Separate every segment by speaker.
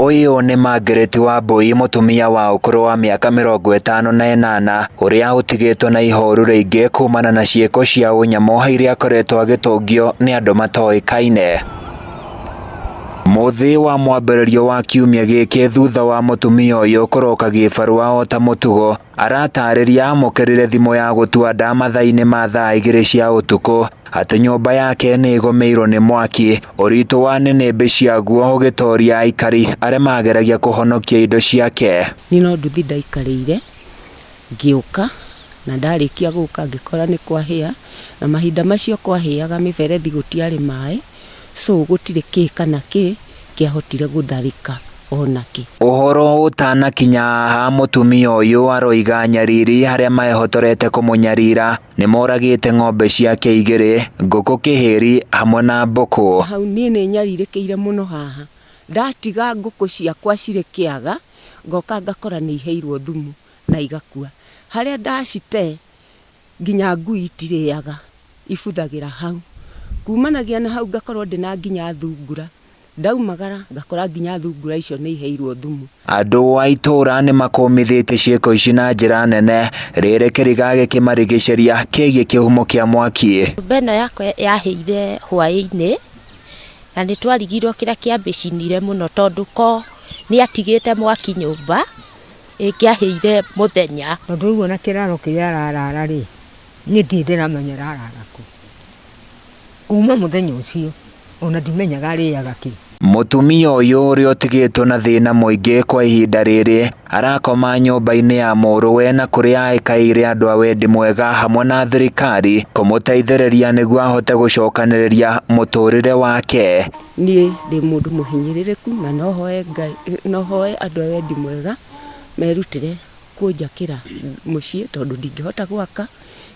Speaker 1: Ũyũ nĩ Margaret Wambui mũtumia wa ũkũrũ wa mĩaka 58 ũrĩa ũtigĩtwo na ihoru rĩingĩ kumana na ciĩko cia ũnyamũ iria akoretwo agĩtũngio nĩ andũ matoĩkaine. Mũthĩ wa mwambĩrĩrio wa kiumia gĩkĩ thutha wa mũtumia ũyũ kũroka gĩbarũa o ta mũtugo, aratarĩria amũkĩrire thimũ ya gũtua nda mathaa-inĩ ma thaa 2 cia ũtukũ atĩ nyũmba yake nĩ ĩgũmĩirwo nĩ mwaki, ũritũ wa nĩnĩmbĩ ciaguo ũgĩtoria aikari arĩa mageragia kũhonokia indo ciake.
Speaker 2: Niĩ no nduthi ndaikarĩire ngĩũka, na ndarĩkia gũka ngĩkora nĩ kwahĩa, na mahinda macio kwahĩaga mĩberethi gũtiarĩ maĩ, so gũtirĩ kĩ kana kĩ kĩahotire gũtharĩka ona kĩ.
Speaker 1: Ũhoro ũtanakinya haha mũtumia ũyũ aroiga nyariri arĩa maehotorete kũmũnyarira nĩ moragĩte ng'ombe ciake 2, ngũkũ kĩhĩri hamwe na mbũkũ.
Speaker 2: Hau niĩ nĩ nyarirĩkĩire mũno haha, ndatiga ngũkũ ciakwa cirĩ kĩaga, ngoka ngakora nĩ iheirwo thumu na igakua. Harĩa ndacite nginya ngui itirĩaga, ibuthagĩra hau. Kumanagia na hau ngakorwo ndĩna nginya thungura, ndaumagara ngakora nginya thungura icio nĩ iheirwo thumu.
Speaker 1: Andũ a itũũra nĩ makũmithĩtie ciĩko ici na njĩra nene, rĩrĩ kĩriga gĩkĩmarigicĩria kĩgiĩ kĩhumo kĩa mwaki.
Speaker 3: Nyũmba ĩno yakwa yahĩire hwaĩ-inĩ, na nĩ twarigirwo kĩrĩa kĩamĩcinire mũno tondũ ko nĩ atigĩte mwaki nyũmba, ĩngĩahĩire mũthenya.
Speaker 4: Tondũ rĩu ona kĩraro kĩrĩa ararara rĩ, niĩ ndirĩ ndĩramenya ararara kũ. Kuma mũthenya ũcio ona ndimenyaga arĩaga kĩ.
Speaker 1: Mũtumia ũyũ ũrĩa ũtigĩtwo na thĩna mũingĩ kwa ihinda rĩrĩ arakoma nyũmba-inĩ ya mũrũwe na kũrĩa aikaire andũ a wendi mwega hamwe na thirikari kũmũteithĩrĩria nĩguo ahote gũcokanĩrĩria mũtũrĩre wake.
Speaker 2: Niĩ ndĩ mũndũ mũhinyĩrĩrĩku na no hoe Ngai, no hoe andũ a wendi mwega merutĩre kũnjakĩra mũciĩ tondũ ndingĩhota gwaka.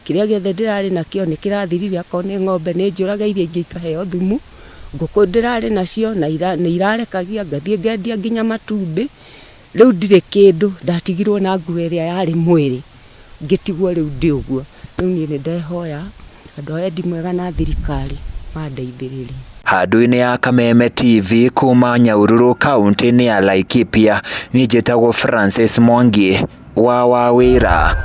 Speaker 2: Kĩrĩa gĩothe ndĩrarĩ nakĩo nĩ kĩrathirire, akorwo nĩ ng'ombe nĩ njũrage iria ingĩ ikaheo thumu, ngũkũ ndĩrarĩ nacio na nĩ irarekagia ngathiĩ ngendia nginya matumbĩ, rĩu ndirĩ kĩndũ, ndatigirwo na nguo ĩrĩa yarĩ mwĩrĩ, ngĩtigwo rĩu ndĩ ũguo. Rĩu niĩ nĩ ndehoya andũ a wendi mwega na thirikari mandeithĩrĩrie.
Speaker 1: Handũ-inĩ ya Kameme TV kuma Nyahururu kaunti-inĩ ya Laikipia, niĩ njĩtagwo Francis Mwangi wa Wawĩra.